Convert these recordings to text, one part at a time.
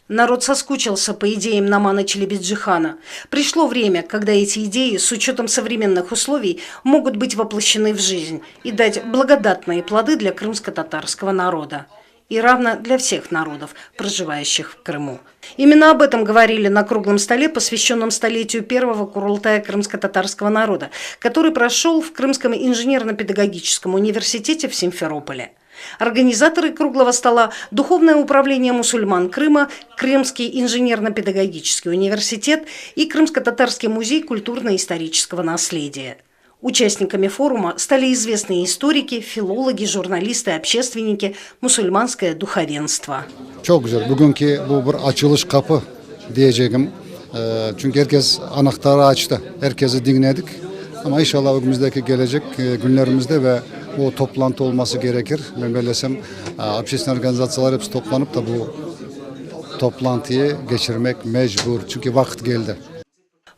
Народ соскучился по идеям Номана Челебиджихана. Пришло время, когда эти идеи с учетом современных условий могут быть воплощены в жизнь и дать благодатные плоды для крымско-татарского народа и равно для всех народов, проживающих в Крыму. Именно об этом говорили на круглом столе, посвященном столетию первого Курултая крымско-татарского народа, который прошел в Крымском инженерно-педагогическом университете в Симферополе. Организаторы круглого стола – Духовное управление мусульман Крыма, Крымский инженерно-педагогический университет и Крымско-татарский музей культурно-исторического наследия. Участниками форума стали известные историки, филологи, журналисты, общественники, мусульманское духовенство. Çoq güzel. Bugünki bu bir açılış qapı diyecegim. Çünki er kes anahtarı açtı, er kesi diñledik. Amma inşallah ögümizdeki kelecek künlerimizde ve o toplantı olması kerekir. Men bellesem, общественный organizatsiyalar episi toplanıp da bu toplantıyı keçirmek mecbur. Çünki vaqıt keldi.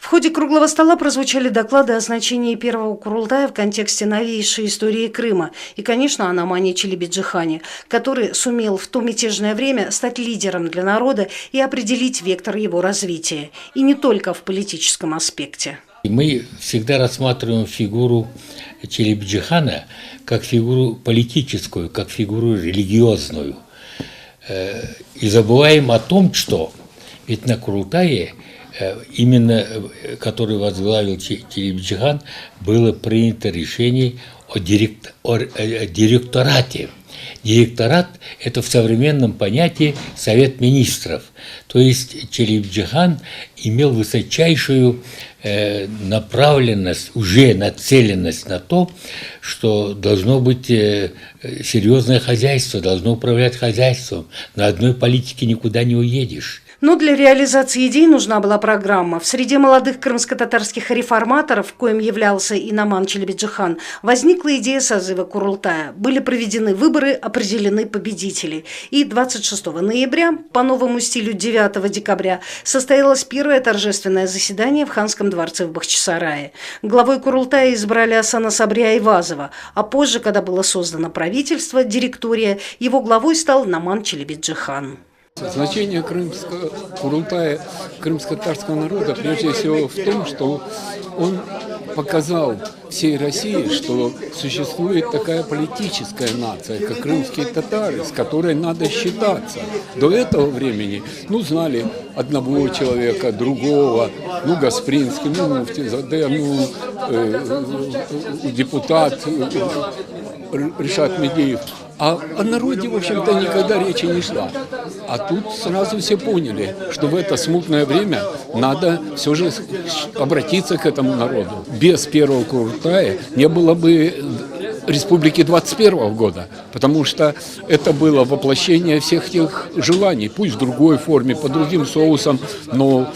В ходе круглого стола прозвучали доклады о значении первого Курултая в контексте новейшей истории Крыма и, конечно, о Номане Челебиджихане, который сумел в то мятежное время стать лидером для народа и определить вектор его развития, и не только в политическом аспекте. Мы всегда рассматриваем фигуру Челебиджихана как фигуру политическую, как фигуру религиозную. Э, и забываем о том, что ведь на Курултае Э, именно э, который возглавил Челебиджихан, было принято решение о, директ, о э, директорате. Директорат – это в современном понятии Совет Министров. То есть Челебиджихан имел высочайшую направленность, уже нацеленность на то, что должно быть серьезное хозяйство, должно управлять хозяйством. На одной политике никуда не уедешь. Но для реализации идей нужна была программа. В среде молодых крымско-татарских реформаторов, коим являлся и Номан Челебиджихан, возникла идея созыва Курултая. Были проведены выборы, определены победители. И 26 ноября, по новому стилю 9 декабря, состоялось первое торжественное заседание в Ханском дворце в Бахчисарае. Главой Курултая избрали Асана Сабри Айвазова, а позже, когда было создано правительство, директория, его главой стал Номан Челебиджихан. Значение крымского Курултая крымско-татарского народа прежде всего в том, что он показал всей России, что существует такая политическая нация, как крымские татары, с которой надо считаться. До этого времени, ну, знали одного человека, другого, ну, Гаспринский, ну, Муфтизаде, ну, э, э, депутат э, Решат Медеев. А о народе, в общем-то, никогда речи не шла. А тут сразу все поняли, что в это смутное время надо все же обратиться к этому народу. Без первого Курултая не было бы Республики 21 года, потому что это было воплощение всех тех желаний, пусть в другой форме, под другим соусом, но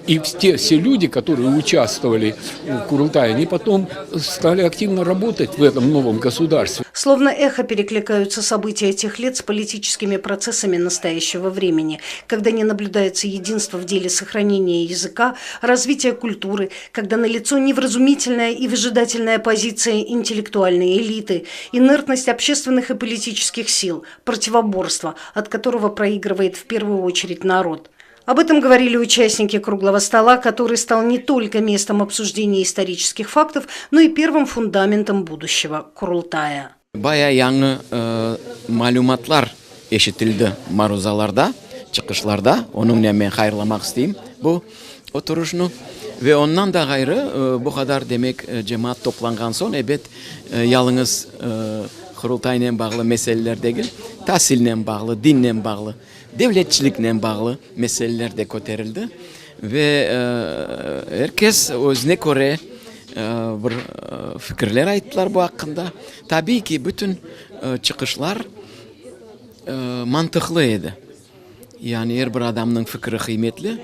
и те все люди, которые участвовали в Курултае, они потом стали активно работать в этом новом государстве. Словно эхо перекликаются события тех лет с политическими процессами настоящего времени, когда не наблюдается единство в деле сохранения языка, развития культуры, когда налицо невразумительная и выжидательная позиция интеллектуальной элиты, инертность общественных и политических сил, противоборство, от которого проигрывает в первую очередь народ. Об этом говорили участники круглого стола, который стал не только местом обсуждения исторических фактов, но и первым фундаментом будущего Курултая. Bayağı yañı malümatlar eşitildi maruzalarda, çıqışlarda, onıñnen men hayırlamaq isteyim bu oturışnı. Ve ondan da ğayrı, bu qadar, demek, cemaat toplanğan soñ, ebet, yalıñız Qurultaynen bağlı meseleler degil, tasilnen bağlı, dinnen bağlı, devletçiliknen bağlı meseleler de köterildi. Ve er kes özüne köre bir fikirler ayttılar bu aqqında. Tabiiy ki, bütün çıqışlar mantıqlı edi. Yani er bir adamnıñ fikri qıymetli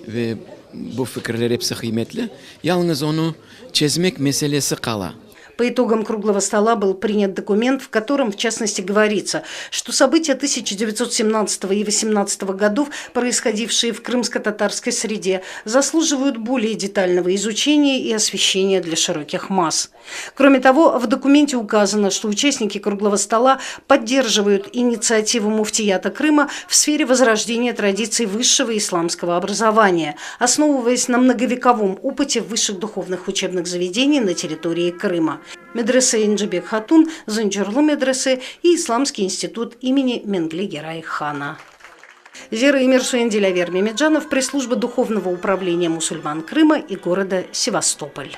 ve bu fikirler episi qıymetli. Yalıñız onı çezmek meselesi qala. По итогам круглого стола был принят документ, в котором, в частности, говорится, что события 1917 и 18 годов, происходившие в крымско-татарской среде, заслуживают более детального изучения и освещения для широких масс. Кроме того, в документе указано, что участники круглого стола поддерживают инициативу муфтията Крыма в сфере возрождения традиций высшего исламского образования, основываясь на многовековом опыте высших духовных учебных заведений на территории Крыма. Медресе Инджибек Хатун, Зынджирлы медресе и Исламский институт имени Менгли Герай-хана. Зера Эмир Дилявер Мемеджанов, пресс-служба Духовного управления мусульман Крыма и города Севастополь.